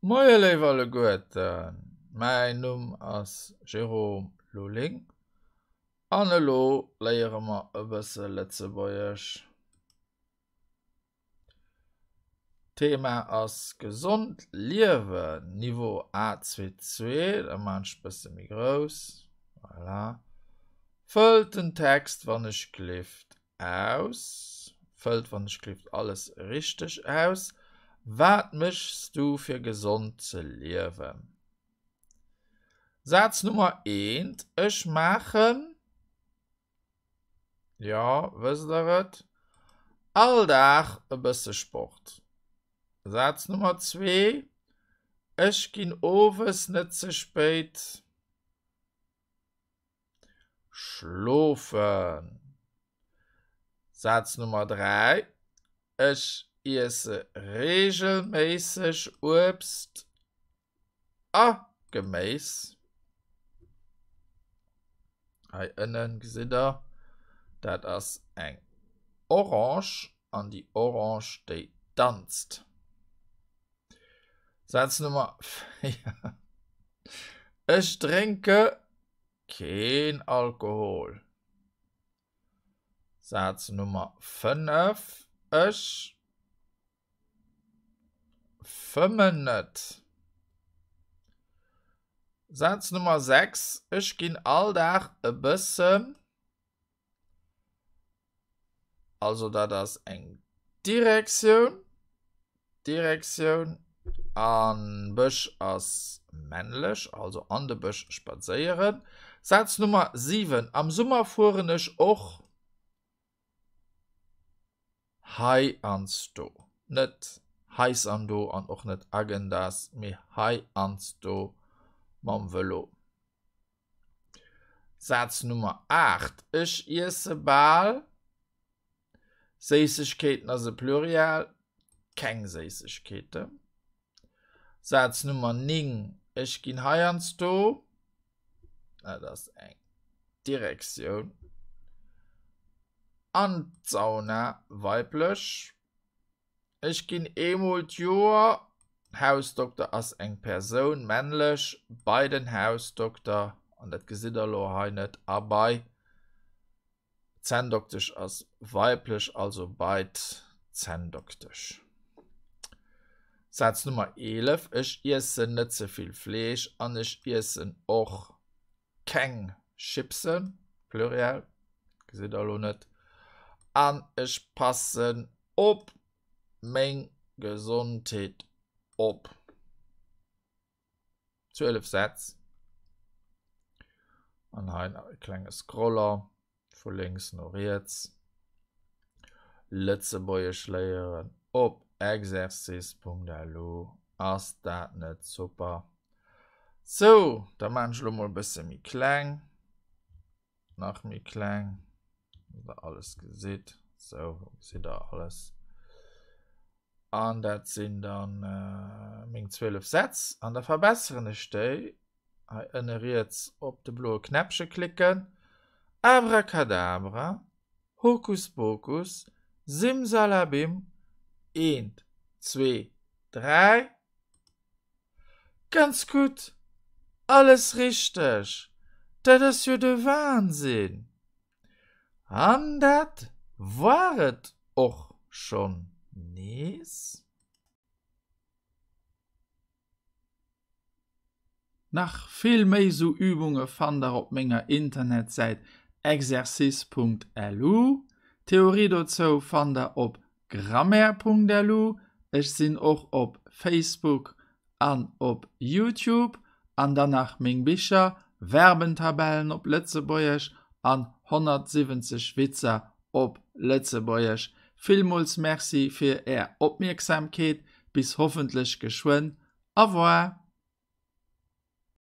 Moie léif alleguerten, mäin Numm ass Jérôme Lulling an elo léiere mer e bësse Lëtzebuergesch. Thema ass gesond liewen, Niveau A22, da maan ech bësse méi grouss, voilà. Fëllt den Text wann ech glift aus. Fëllt wann ech glift alles richteg aus. Wat méchs du fir gesond ze liewen? Saz Nummer eent, Ech maachen, jo, wësst der et, all Dag e bësse Sport. Saz Nummer zwee, Ech ginn owes net ze spéit. Schlofen. Saz Nummer 3, Ech iesse reegelméisseg Uebst a Geméis. Hei ënnen gesitt der, dat ass eng Orange an déi Orange déi danzt. Saz Nummer 4, Ech drénke keen Alkohol. Saz Nummer 5, Ech fëmmen net. Saz Nummer 6, Ech ginn all Dag e bëssen. Also dat ass eng Direktioun, Direktioun an Bësch ass männlech, also an de Bësch spadséieren. Saz Nummer 7, Am Summer fueren ech och heiansdo, net heisando an och net agendas, mee heiansdo mam Vëlo. Saz Nummer 8, Ech iesse bal Séissegkeeten ass e Pluriel, keng Séissegkeeten. Saz Nummer 9, Ech ginn heiansdo, dat ass eng Direktioun, an d'Sauna, weiblech. Ech ginn eemol d'Joer, Hausdokter ass eng Persoun, männlech, bei den Hausdokter, an dat gesitt der elo hei net, a bei d'Zänndoktesch ass weiblech, also bei d'Zänndoktesch. Saz Nummer 11, Ech iessen net ze vill Fleesch an ech iessen och keng Chipsen, Pluriel, gesitt der elo net, an ech passen op meng Gesondheet op. 12 Sätz an hei nach e klenge Scroller vu lénks no riets. Lëtzebuergesch léieren op exercice.lu, ass dat net super? Sou, da maan ech elo mol e bësse méi kleng, nach méi kleng, dass der alles gesitt. Sou, lo gesitt der alles. An dat sinn dann meng 12 Sätz. An da verbesseren ech déi. Hei ënne riets op de bloe Knäppche klicken. Abracadabra, Hokuspokus, Simsalabim, eent, zwee, dräi. Ganz gutt! Alles richteg! Dat ass jo de Wahnsinn! An dat war et och schonn nees. Nach vill méi sou Übunge fannt der op menger Internetsäit exercice.lu. D'Theorie dozou fannt der op Grammaire.lu, ech sinn och op Facebook an op Youtube, an dann nach meng Bicher, Verbentabellen op Lëtzebuergesch an 170 Witzer op Lëtzebuergesch. Villmools Merci fir är Opmierksamkeet, bis hoffentlech geschwënn, Au revoir!